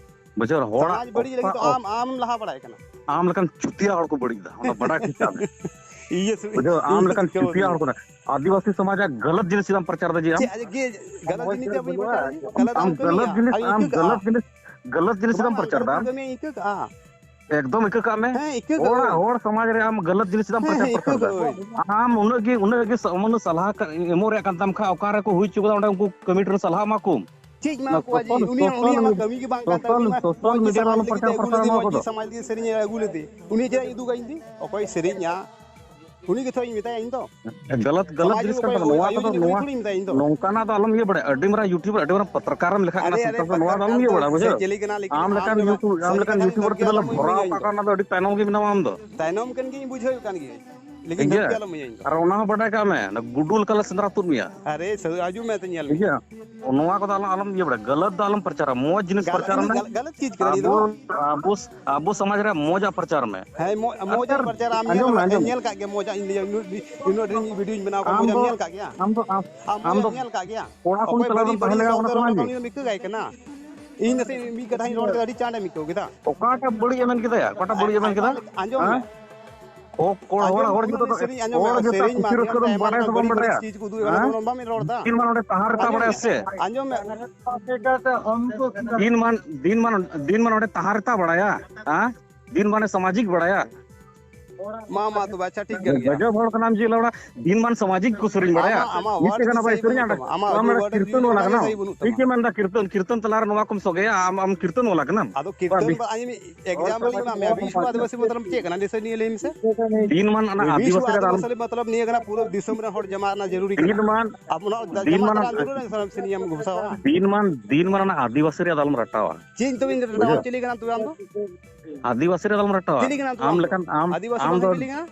ᱵᱩᱡᱷᱟᱹᱣ, ᱦᱚᱲᱟᱜ ᱥᱚᱢᱟᱡᱽ ᱵᱟᱹᱲᱤᱡ ᱞᱟᱹᱜᱤᱫ ᱫᱚ ᱚᱠᱟ ᱟᱢ, ᱟᱢ ᱞᱟᱦᱟ ᱵᱟᱲᱟᱭ ᱠᱟᱱᱟ᱾ ᱟᱢ ᱞᱮᱠᱟᱱ ᱪᱩᱛᱤᱭᱟ ᱦᱚᱲ ᱠᱚ ᱵᱟᱹᱲᱤᱡ ᱮᱫᱟ, ᱚᱱᱟ ᱵᱟᱰᱟᱭ ᱴᱷᱤᱠ ᱠᱟᱜ ᱢᱮ᱾ ᱤᱭᱟᱹ ᱥᱩ-, ᱵᱩᱡᱷᱟᱹᱣ, ᱟᱢ ᱤᱭᱟᱹ ᱞᱮᱠᱟᱱ ᱪᱤᱠᱟᱹᱣ ᱪᱩᱛᱤᱭᱟ ᱦᱚᱲ ᱠᱟᱱᱟ᱾ ᱟᱹᱫᱤᱵᱟᱹᱥᱤ ᱥᱚᱢᱟᱡᱽ ᱟᱜ ᱜᱟᱞᱟᱛ ᱡᱤᱱᱤᱥ ᱪᱮᱫᱟᱜ ᱮᱢ ᱯᱨᱚᱪᱟᱨ ᱮᱫᱟ ᱡᱮ ᱟᱢ? ᱪᱮᱫ ᱜᱮ ᱜᱟᱞᱟᱛ ᱡᱤᱱᱤᱥ ᱪᱮᱫᱟᱜ ᱵᱟᱹᱧ ᱯᱨᱚᱪᱟᱨᱟ? ᱜᱟᱞᱟᱛ ᱟᱢ ᱟᱢ ᱠᱟᱹᱢᱤᱭᱟ, ᱜᱟᱞᱟᱛ ᱡᱤᱱᱤᱥ, ᱟᱨ ᱟᱢ ᱤᱠᱟᱹ ᱠᱟᱜᱼᱟ᱾ ᱜᱟᱞᱟᱛ ᱡᱤᱱᱤᱥ, ᱜᱟᱞᱟᱛ ᱡᱤᱱᱤᱥ ᱪᱮᱫᱟᱜ ᱮᱢ ᱵᱟᱝ, ᱯᱨᱚᱪᱟᱨ ᱮᱫᱟ ᱟᱢ? ᱟᱹᱰᱤ ᱠᱟᱹᱢᱤᱭᱟ, ᱤᱠᱟᱹ ᱠᱟᱜᱼᱟ᱾ ᱮᱠᱫᱚᱢ ᱤᱠᱟᱹ ᱠᱟᱜ ᱢᱮ᱾ ᱦᱮᱸ, ᱤᱠᱟᱹ ᱠᱟᱜ ᱦᱚᱲᱟᱜ, ᱟᱹᱧ᱾ ᱦᱚᱲ ᱥᱚᱢᱟᱡᱽ ᱨᱮ ᱟᱢ ᱜᱟᱞᱟᱹᱛ ᱡᱤᱱᱤᱥ ᱪᱮᱫᱟᱜ ᱮᱢ ᱦᱮᱸ, ᱯᱨᱚᱪᱟᱨ ᱦᱮᱸ, ᱯᱨᱚᱥᱟᱨ ᱤᱠᱟᱹ ᱮᱫᱟ? ᱠᱟᱜ ᱟᱹᱧ᱾ ᱟᱢ ᱩᱱᱟᱹᱜ ᱜᱮ, ᱩᱱᱟᱹᱜ ᱜᱮ ᱥᱚ-, ᱢᱟᱱᱮ ᱥᱟᱞᱦᱟ ᱠᱟ-, ᱮᱢᱚᱜ ᱨᱮᱭᱟᱜ ᱠᱟᱱ ᱛᱟᱢ ᱠᱷᱟᱡ, ᱚᱠᱟ ᱨᱮᱠᱚ ᱦᱩᱭ ᱦᱚᱪᱚ ᱠᱟᱫᱟ, ᱚᱸᱰᱮ ᱩᱱᱠᱩ ᱠᱚᱢᱤᱴᱤ ᱨᱮᱱ ᱥᱟᱞᱦᱟᱜ ᱢᱟ ᱠᱚ᱾ ᱪᱮᱫ ᱢᱮᱱᱟᱜ ᱚᱱᱟ ᱠᱚᱣᱟ ᱡᱮ social, ᱩᱱᱤᱭᱟᱜ, ᱩᱱᱤᱭᱟᱜ ᱢᱟ social, ᱠᱟᱹᱢᱤ ᱜᱮ ᱵᱟᱝ ᱠᱟᱱ ᱛᱟᱭᱟ᱾ social, ᱩᱱᱤ ᱢᱟ social ᱢᱚᱡᱽ ᱜᱮ media ᱨᱮ ᱥᱚᱢᱟᱡᱽ ᱟᱞᱚᱢ ᱞᱟᱹᱜᱤᱫ ᱮ ᱯᱨᱚᱪᱟᱨ ᱟᱹᱜᱩ ᱯᱨᱚᱥᱟᱨ ᱞᱮᱫᱮ, ᱱᱚᱣᱟ ᱢᱚᱡᱽ ᱜᱮ ᱠᱚᱫᱚ᱾ ᱥᱚᱢᱟᱡᱽ ᱞᱟᱹᱜᱤᱫ ᱥᱮᱨᱮᱧ ᱮ ᱟᱹᱜᱩ ᱞᱮᱫᱮ᱾ ᱩᱱᱤ ᱪᱮᱫᱟᱜ ᱤᱧ ᱩᱫᱩᱜᱟ ᱤᱧ ᱫᱚ? ᱚᱠᱚᱭ ᱥᱮᱨᱮᱧᱟ? ᱜᱟᱞᱟᱛ, ᱜᱟᱞᱟᱛ ᱥᱚᱢᱟᱡᱽ ᱡᱤᱱᱤᱥ ᱨᱮ ᱠᱟᱱ ᱚᱠᱚᱭ ᱛᱟᱵᱚᱱᱟ᱾ ᱱᱚᱣᱟ ᱠᱚᱫᱚ, ᱟᱭᱳ ᱡᱩᱫᱤ ᱱᱚᱣᱟ ᱵᱟᱹᱧ ᱠᱩᱞᱤ ᱢᱮᱛᱟᱭᱟ ᱤᱧ ᱫᱚ᱾ ᱱᱚᱝᱠᱟᱱᱟᱜ ᱫᱚ ᱟᱞᱚᱢ ᱤᱭᱟᱹ ᱵᱟᱲᱟᱭᱟ᱾ ᱟᱹᱰᱤ ᱢᱟᱨᱟᱝ YouTuber, ᱟᱹᱰᱤ ᱢᱟᱨᱟᱝ ᱯᱚᱛᱨᱚᱠᱟᱨ ᱮᱢ ᱞᱮᱠᱷᱟᱜ ᱠᱟᱱᱟ, ᱟᱨᱮ, ᱟᱨᱮ, ᱥᱟᱱᱛᱟᱲ ᱫᱚ ᱱᱚᱣᱟ ᱫᱚ ᱯᱚᱛᱨᱚᱠᱟᱨ ᱟᱞᱚᱢ ᱤᱭᱟᱹ ᱫᱚ ᱵᱟᱲᱟᱭᱟ, ᱥᱮ ᱵᱩᱡᱷᱟᱹᱣ? ᱪᱮᱫ ᱞᱮᱠᱟᱱᱟᱜ ᱞᱮᱠᱷᱟᱜ ᱟᱢ ᱠᱟᱱᱟ? ᱞᱮᱠᱟᱱ ᱟᱢ ᱫᱚ YouTube, ᱟᱢ ᱥᱟᱹᱨᱤ ᱞᱮᱠᱟᱱ ᱠᱟᱛᱷᱟᱢ YouTuber ᱞᱟᱹᱭ ᱪᱮᱫᱟᱜ ᱠᱮᱫᱟ, ᱮᱢ ᱟᱞᱚᱢ ᱵᱷᱚᱨᱟᱣ ᱟᱠᱟᱫ ᱟᱞᱚᱢ ᱠᱟᱱᱟ, ᱚᱱᱟ ᱫᱚ ᱟᱹᱰᱤ ᱛᱟᱭᱱᱚᱢ ᱜᱮ ᱢᱮᱱᱟᱢᱟ ᱟᱢ ᱫᱚ᱾ ᱛᱟᱭᱱᱚᱢ ᱠᱟᱱ ᱜᱤᱭᱟᱹᱧ, ᱵᱩᱡᱷᱟᱹᱣ ᱠᱟᱱ ᱜᱤᱭᱟᱹᱧ᱾ ᱞᱮᱠᱤᱱ ᱴᱷᱤᱠ ᱜᱮᱭᱟ? ᱫᱷᱟᱹᱨᱛᱤ ᱟᱞᱚᱢ ᱤᱭᱟᱹᱧ ᱫᱚ᱾ ᱟᱨ ᱚᱱᱟ ᱦᱚᱸ ᱵᱟᱰᱟᱭ ᱠᱟᱜ ᱢᱮ, ᱚᱱᱟ ᱜᱩᱰᱩ ᱞᱮᱠᱟ ᱞᱮ ᱥᱮᱸᱫᱽᱨᱟ ᱛᱩᱫ ᱢᱮᱭᱟ᱾ ᱟᱨᱮ ᱥᱟᱹᱨᱤ, ᱟᱸᱡᱚᱢ ᱢᱮ ᱛᱚ, ᱧᱮᱞ ᱴᱷᱤᱠ ᱢᱮ᱾ ᱜᱮᱭᱟ? ᱱᱚᱣᱟ ᱠᱚᱫᱚ ᱟᱞᱚᱢ, ᱟᱞᱚᱢ ᱤᱭᱟᱹ ᱵᱟᱲᱟᱭᱟ, ᱜᱟᱞᱟᱛ ᱫᱚ ᱟᱞᱚᱢ ᱯᱨᱚᱪᱟᱨᱟ, ᱢᱚᱡᱽ ᱡᱤᱱᱤᱥ ᱜᱟᱞᱟᱛ, ᱯᱨᱚᱪᱟᱨ ᱤᱧ ᱢᱮ᱾ ᱫᱚ ᱜᱟᱞ-, ᱜᱟᱞᱟᱛ ᱪᱤᱡᱽ ᱠᱟᱱᱟ ᱤᱧ ᱫᱚ᱾ ᱟᱵᱚ, ᱟᱵᱚ, ᱟᱵᱚ ᱥᱚᱢᱟᱡᱽ ᱨᱮ ᱢᱚᱡᱽ ᱟᱜ ᱯᱨᱚᱪᱟᱨ ᱢᱮ᱾ ᱦᱮᱸ, ᱢᱚ-, ᱢᱚᱡᱽ ᱟᱜ ᱟᱨ ᱯᱨᱚᱪᱟᱨ ᱟᱢ ᱧᱮᱞ ᱟᱸᱡᱚᱢ ᱢᱮ, ᱠᱟᱫᱟ, ᱟᱸᱡᱚᱢ ᱢᱮ᱾ ᱧᱮᱞ ᱠᱟᱜ ᱜᱮᱭᱟ, ᱢᱚᱡᱽ ᱟᱜ ᱤᱧ ᱞᱟᱹᱭᱟ, ᱱᱩᱱᱟᱹᱜ ᱰᱷᱮᱨ, ᱱᱩᱱᱟᱹᱜ ᱰᱷᱮᱨ ᱤᱧ ᱵᱷᱤᱰᱤᱭᱳᱧ ᱵᱮᱱᱟᱣ ᱠᱟᱜ, ᱟᱢ ᱢᱚᱡᱽ ᱟᱜ ᱫᱚ, ᱧᱮᱞ ᱠᱟᱜ ᱜᱮᱭᱟ? ᱟᱢ ᱫᱚ, ᱟᱢ, ᱟᱢ ᱢᱚᱡᱽ ᱫᱚ ᱟᱜ ᱧᱮᱞ ᱠᱟᱜ ᱜᱮᱭᱟ? ᱠᱚᱲᱟ ᱠᱩᱲᱤ ᱚᱠᱚᱭ ᱛᱟᱞᱟ ᱵᱟᱹᱲᱤᱡ ᱨᱮᱢ ᱛᱟᱦᱮᱸ ᱵᱟᱹᱲᱤᱡ ᱞᱮᱱᱟ ᱥᱚᱵᱫᱚ ᱚᱱᱟ ᱨᱚᱲ ᱥᱚᱢᱟᱡᱽ ᱠᱟᱫᱟ, ᱜᱮ? ᱩᱱᱤ ᱫᱚ ᱢᱤᱠᱟᱹ ᱜᱟᱭ ᱠᱟᱱᱟ᱾ ᱤᱧ ᱱᱟᱥᱮ ᱢᱤᱫ ᱠᱟᱛᱷᱟᱧ ᱨᱚᱲ ᱠᱮᱫᱟ, ᱟᱹᱰᱤ ᱪᱟᱸᱰ ᱮ ᱢᱤᱠᱟᱹᱣ ᱠᱮᱫᱟ᱾ ᱚᱠᱟᱴᱟᱜ ᱵᱟᱹᱲᱤᱡ ᱮ ᱢᱮᱱ ᱠᱮᱫᱟ ᱭᱟ? ᱚᱠᱟᱴᱟᱜ ᱵᱟᱹᱲᱤᱡ ᱮ ᱢᱮᱱ ᱠᱮᱫᱟ? ᱟᱸᱡᱚᱢ ᱢᱮ᱾ ᱦᱮᱸ? ᱚ, ᱠᱚᱲᱟ, ᱟᱸᱡᱚᱢ ᱦᱚᱲ, ᱢᱮ, ᱦᱚᱲ ᱩᱱᱤ ᱡᱚᱛᱚ, ᱥᱮᱨᱮᱧ ᱟᱸᱡᱚᱢ ᱦᱚᱲ ᱢᱮ, ᱡᱚᱛᱚ ᱥᱮᱨᱮᱧ ᱠᱩᱥᱤ ᱢᱟᱫᱽᱫᱷᱚᱢ ᱨᱟᱹᱥᱠᱟᱹ ᱛᱮ ᱫᱚᱢ ᱟᱭᱢᱟ ᱵᱟᱲᱟᱭᱟ ᱞᱮᱠᱟᱱ ᱥᱮ ᱵᱟᱢ ᱵᱟᱹᱲᱤᱡ ᱵᱟᱲᱟᱭᱟ? ᱵᱟᱹᱲᱤᱡ ᱪᱤᱡᱽ ᱠᱚ ᱩᱫᱩᱜ ᱮᱫᱟ, ᱦᱮᱸ? ᱚᱱᱟ ᱫᱚᱢ ᱵᱟᱢ ᱨᱚᱲ ᱮᱫᱟ᱾ ᱫᱤᱱ ᱢᱟᱱ ᱚᱸᱰᱮ ᱛᱟᱦᱟᱸ ᱨᱮᱛᱟ ᱟᱸᱡᱚᱢ ᱵᱟᱲᱟᱭᱟ ᱢᱮ, ᱥᱮ? ᱟᱸᱡᱚᱢ ᱢᱮ᱾ ᱫᱤᱱ ᱢᱟᱱ, ᱫᱤᱱ ᱢᱟᱱ, ᱫᱤᱱ ᱢᱟᱱ ᱚᱸᱰᱮ ᱛᱟᱦᱟᱸ ᱨᱮᱛᱟ ᱵᱟᱲᱟᱭᱟ, ᱦᱮᱸ? ᱫᱤᱱ ᱢᱟᱱᱮ ᱥᱟᱢᱟᱡᱤᱠ ᱵᱟᱲᱟᱭᱟ᱾ ᱢᱟ, ᱢᱟ, ᱛᱚᱵᱮ, ᱟᱪᱪᱷᱟ, ᱴᱷᱤᱠ ᱜᱮᱭᱟ᱾ ᱜᱚᱡᱚᱵ ᱦᱚᱲ ᱠᱟᱱᱟᱢ ᱡᱮ ᱞᱟᱣᱲᱟ, ᱫᱤᱱ ᱢᱟᱱ ᱥᱟᱢᱟᱡᱤᱠ ᱠᱚ ᱥᱮᱨᱮᱧ ᱵᱟᱲᱟᱭᱟ᱾ ᱟᱢᱟᱜ, ᱟᱢᱟᱜ ᱢᱤᱫ word ᱴᱟᱠᱟ ᱱᱟᱯᱟᱭ ᱥᱟᱹᱦᱤ ᱥᱮᱨᱮᱧ ᱵᱟᱹᱱᱩᱜ ᱟᱸᱰᱮ᱾ ᱛᱟᱢᱟ, ᱟᱢᱟᱜ ᱟᱢ ᱚᱱᱟ ᱚᱸᱰᱮ ᱠᱤᱨᱛᱚᱱ ᱠᱚᱨᱮ ᱵᱟᱞᱟ ᱠᱟᱱᱟᱢ᱾ ᱥᱟᱹᱦᱤ ᱵᱟᱹᱱᱩᱜ ᱴᱷᱤᱠ ᱛᱟᱢᱟ᱾ ᱜᱮ ᱢᱮᱱᱫᱟ, ᱠᱤᱨᱛᱚᱱ, ᱠᱤᱨᱛᱚᱱ ᱛᱟᱞᱟ ᱨᱮ ᱱᱚᱣᱟ ᱠᱚᱢ ᱥᱚᱜᱮᱭᱟ, ᱟᱢ, ᱟᱢ ᱠᱤᱨᱛᱚᱱ ᱵᱟᱞᱟ ᱠᱟᱱᱟᱢ᱾ ᱟᱫᱚ ᱠᱤᱨᱛᱚᱱ ᱵᱟ-, ᱟᱢ example ᱤᱧ ᱮᱢᱟᱜ ᱢᱮᱭᱟ, ᱵᱤᱥᱣᱚ ᱟᱹᱫᱤᱵᱟᱹᱥᱤ ᱢᱚᱛᱞᱚᱵ ᱪᱮᱫ ᱠᱟᱱᱟ? ᱱᱤᱥᱟᱹ ᱱᱤᱭᱟᱹ ᱞᱟᱹᱭ ᱢᱮᱥᱮ᱾ ᱫᱤᱱ ᱢᱟᱱ ᱚᱱᱟ ᱵᱤᱥᱣᱚ ᱟᱹᱫᱤᱵᱟᱹᱥᱤ ᱨᱮ ᱟᱞᱚᱢ ᱟᱹᱫᱤᱵᱟᱹᱥᱤ ᱢᱚᱛᱞᱚᱵ ᱱᱤᱭᱟᱹ ᱠᱟᱱᱟ, ᱯᱩᱨᱟᱹ ᱫᱤᱥᱚᱢ ᱨᱮ ᱦᱚᱲ ᱡᱟᱢᱟ ᱨᱮᱱᱟᱜ ᱡᱟᱹᱨᱩᱨᱤ ᱠᱟᱱᱟ᱾ ᱫᱤᱱ ᱢᱟᱱ, ᱟᱵᱚ ᱱᱚᱣᱟ ᱫᱤᱱ ᱡᱟᱢᱟ ᱢᱟᱱ, ᱛᱟᱞᱟ ᱡᱟᱹᱨᱩᱲ ᱨᱮ ᱥᱟᱱᱟᱢ ᱥᱮ ᱱᱤᱭᱟᱹᱢ ᱜᱷᱳᱥᱟᱣᱟ᱾ ᱫᱤᱱ ᱢᱟᱱ, ᱫᱤᱱ ᱢᱟᱱ ᱚᱱᱟ ᱟᱹᱫᱤᱵᱟᱹᱥᱤ ᱨᱮ ᱟᱞᱚᱢ ᱨᱟᱴᱟᱣᱟ᱾ ᱪᱮᱫ ᱤᱧ ᱛᱚᱵᱮᱧ ᱨᱟᱴᱟᱣᱟ? ᱵᱩᱡᱷᱟᱹᱣ? ᱪᱤᱞᱤ ᱠᱟᱱᱟᱢ ᱛᱚᱵᱮ ᱟᱢ ᱫᱚ? ᱟᱹᱫᱤᱵᱟᱹᱥᱤ ᱨᱮ ᱟᱞᱚᱢ ᱨᱟᱴᱟᱣᱟ᱾ ᱪᱤᱞᱤ ᱠᱟᱱᱟᱢ ᱛᱚᱵᱮ ᱟᱢ ᱟᱢ ᱫᱚ? ᱞᱮᱠᱟᱱ, ᱟᱢ, ᱟᱹᱫᱤᱵᱟᱹᱥᱤ ᱟᱢ ᱵᱟᱝ ᱫᱚ ᱪᱤᱞᱤ ᱠᱟᱱᱟ?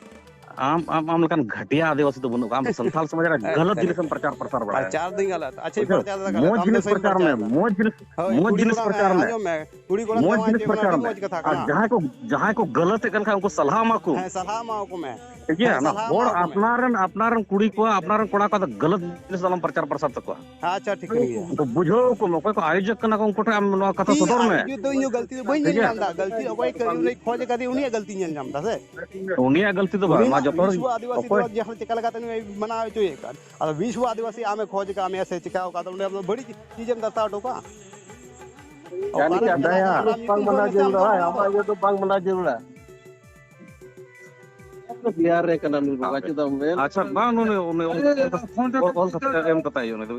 ᱟᱢ, ᱟᱢ, ᱟᱢ ᱞᱮᱠᱟᱱ ᱜᱷᱟᱹᱴᱤᱭᱟ ᱟᱹᱫᱤᱵᱟᱹᱥᱤ ᱫᱚ ᱵᱟᱹᱱᱩᱜ ᱠᱚᱣᱟ᱾ ᱟᱢ ᱫᱚ ᱥᱟᱱᱛᱟᱞ ᱥᱚᱢᱟᱡᱽ ᱨᱮ ᱜᱟᱞᱟᱛ ᱡᱤᱱᱤᱥ ᱮᱢ ᱯᱨᱚᱪᱟᱨ ᱯᱨᱚᱥᱟᱨ ᱵᱟᱲᱟᱭᱟ᱾ ᱟᱪᱪᱷᱟ, ᱟᱨ ᱫᱤᱱ ᱜᱟᱞᱟᱛ᱾ ᱟᱪᱪᱷᱟ, ᱵᱩᱡᱷᱟᱹᱣ? ᱯᱨᱚᱪᱟᱨ ᱫᱚ ᱜᱟᱞᱟᱛ᱾ ᱢᱚᱡᱽ ᱟᱢ ᱫᱚ ᱡᱤᱱᱤᱥ ᱥᱟᱹᱨᱤᱢ ᱯᱨᱚᱪᱟᱨ ᱯᱨᱚᱪᱟᱨ ᱢᱮ, ᱮᱫᱟ᱾ ᱢᱚᱡᱽ ᱡᱤᱱᱤᱥ, ᱦᱳᱭ, ᱢᱚᱡᱽ ᱠᱩᱲᱤ ᱡᱤᱱᱤᱥ ᱠᱚᱲᱟ, ᱯᱨᱚᱪᱟᱨ ᱦᱮᱸ, ᱢᱮ᱾ ᱟᱸᱡᱚᱢ ᱢᱮ᱾ ᱠᱩᱲᱤ ᱠᱚᱲᱟ ᱢᱚᱡᱽ ᱠᱚᱲᱟ ᱡᱤᱱᱤᱥ ᱦᱚᱸ ᱯᱨᱚᱪᱟᱨ ᱟᱹᱰᱤ ᱢᱮ᱾ ᱢᱚᱡᱽ ᱠᱟᱛᱷᱟ ᱟᱨ ᱠᱟᱱᱟ᱾ ᱡᱟᱦᱟᱸᱭ ᱠᱚ, ᱡᱟᱦᱟᱸᱭ ᱠᱚ ᱜᱟᱞᱟᱛ ᱮᱫ ᱠᱟᱱ ᱠᱷᱟᱱ ᱩᱱᱠᱩ ᱥᱟᱞᱦᱟ ᱮᱢᱟ ᱠᱚ᱾ ᱦᱮᱸ, ᱥᱟᱞᱦᱟ ᱮᱢᱟ ᱠᱚ ᱢᱮ᱾ ᱴᱷᱤᱠ ᱜᱮᱭᱟ? ᱦᱮᱸ, ᱚᱱᱟ ᱥᱟᱞᱦᱟ ᱦᱚᱲ ᱮᱢᱟ ᱠᱚ ᱢᱮ᱾ ᱟᱯᱱᱟᱨ ᱨᱮᱱ, ᱟᱯᱱᱟᱨ ᱨᱮᱱ ᱠᱩᱲᱤ ᱠᱚᱣᱟᱜ, ᱟᱯᱱᱟᱨ ᱨᱮᱱ ᱠᱚᱲᱟ ᱠᱚᱣᱟᱜ ᱫᱚ ᱜᱟᱞᱟᱛ ᱡᱤᱱᱤᱥ ᱫᱚ ᱟᱞᱚᱢ ᱯᱨᱚᱪᱟᱨ ᱯᱨᱚᱥᱟᱨ ᱛᱟᱠᱚᱣᱟ᱾ ᱟᱪᱪᱷᱟ, ᱴᱷᱤᱠ ᱠᱟᱱ ᱜᱮᱭᱟ᱾ ᱩᱱᱠᱩ ᱵᱩᱡᱷᱟᱹᱣ ᱠᱚᱢ, ᱚᱠᱚᱭ ᱠᱚ ᱟᱭᱳᱡᱚᱠ ᱠᱟᱱᱟ ᱠᱚ, ᱩᱱᱠᱩ ᱴᱷᱮᱱ ᱟᱢ ᱱᱚᱣᱟ ᱠᱟᱛᱷᱟ ᱤᱧ ᱥᱚᱫᱚᱨ ᱢᱮ᱾ ᱟᱭᱳᱡᱚᱠ ᱫᱚ ᱤᱧ ᱦᱚᱸ ᱜᱟᱹᱞᱛᱤ ᱫᱚ ᱵᱟᱹᱧ ᱧᱮᱞ ᱴᱷᱤᱠ ᱜᱮᱭᱟ᱾ ᱧᱟᱢ ᱮᱫᱟ, ᱜᱟᱹᱞᱛᱤ ᱚᱠᱚᱭ ᱠᱚ ᱩᱱᱤ ᱠᱷᱚᱡ ᱟᱠᱟᱫᱮ ᱩᱱᱤᱭᱟᱜ ᱜᱟᱹᱞᱛᱤ ᱧᱮᱞ ᱧᱟᱢ ᱮᱫᱟ ᱥᱮ᱾ ᱩᱱᱤᱭᱟᱜ ᱜᱟᱹᱞᱛᱤ ᱫᱚ ᱵᱟᱝ, ᱩᱱᱤ ᱱᱚᱣᱟ ᱢᱟ ᱡᱚᱛᱚ ᱦᱚᱲ ᱵᱤᱥᱣᱚ ᱟᱹᱫᱤᱵᱟᱹᱥᱤ ᱚᱠᱚᱭ ᱫᱤᱵᱚᱥ ᱡᱟᱦᱟᱸ ᱪᱮᱠᱟ ᱞᱮᱠᱟᱛᱮ ᱱᱩᱭ ᱢᱟᱱᱟᱣ ᱦᱚᱪᱚᱭᱮᱫ ᱠᱟᱱ, ᱟᱫᱚ ᱵᱤᱥᱣᱚ ᱟᱹᱫᱤᱵᱟᱹᱥᱤ ᱟᱢᱮ ᱠᱷᱚᱡ ᱟᱠᱟᱫ ᱢᱮᱭᱟ ᱥᱮ ᱪᱮᱠᱟ ᱟᱠᱟᱫ, ᱚᱸᱰᱮ ᱟᱢ ᱫᱚ ᱵᱟᱹᱲᱤᱡ ᱪᱤᱡᱮᱢ ᱫᱟᱥᱟᱣ ᱦᱚᱴᱚ ᱠᱟᱜᱼᱟ᱾ ᱡᱟᱹᱱᱤᱡ ᱚᱠᱟᱨᱮ ᱠᱷᱟᱱ ᱪᱮᱫ ᱫᱟᱭᱟ, ᱞᱮᱠᱟ ᱟᱢ ᱵᱟᱝ ᱧᱩᱛᱩᱢ ᱢᱟᱱᱟᱣ ᱠᱷᱚᱱ ᱡᱟᱹᱨᱩᱲᱟ, ᱱᱤᱥᱟᱱ ᱦᱳᱭ, ᱵᱟᱹᱱᱩᱜ ᱟᱢᱟᱜ ᱛᱟᱢᱟ? ᱤᱭᱟᱹ ᱫᱚ ᱵᱟᱝ ᱢᱟᱱᱟᱣ ᱡᱟᱹᱨᱩᱲᱟ᱾ ᱵᱤᱦᱟᱨ ᱨᱮ ᱠᱟᱱᱟ ᱱᱩᱭ ᱵᱟᱵᱟ, ᱪᱮᱫᱟᱜ ᱮᱢ ᱢᱮᱱ? ᱟᱪᱪᱷᱟ, ᱵᱟᱝ, ᱩᱱᱤ, ᱩᱱᱤ ᱚᱞ, ᱚᱞ ᱠᱟᱛᱮ ᱮᱢ ᱠᱟᱛᱟᱭ ᱦᱩᱭᱩᱜᱼᱟ, ᱩᱱᱤ ᱫᱚ᱾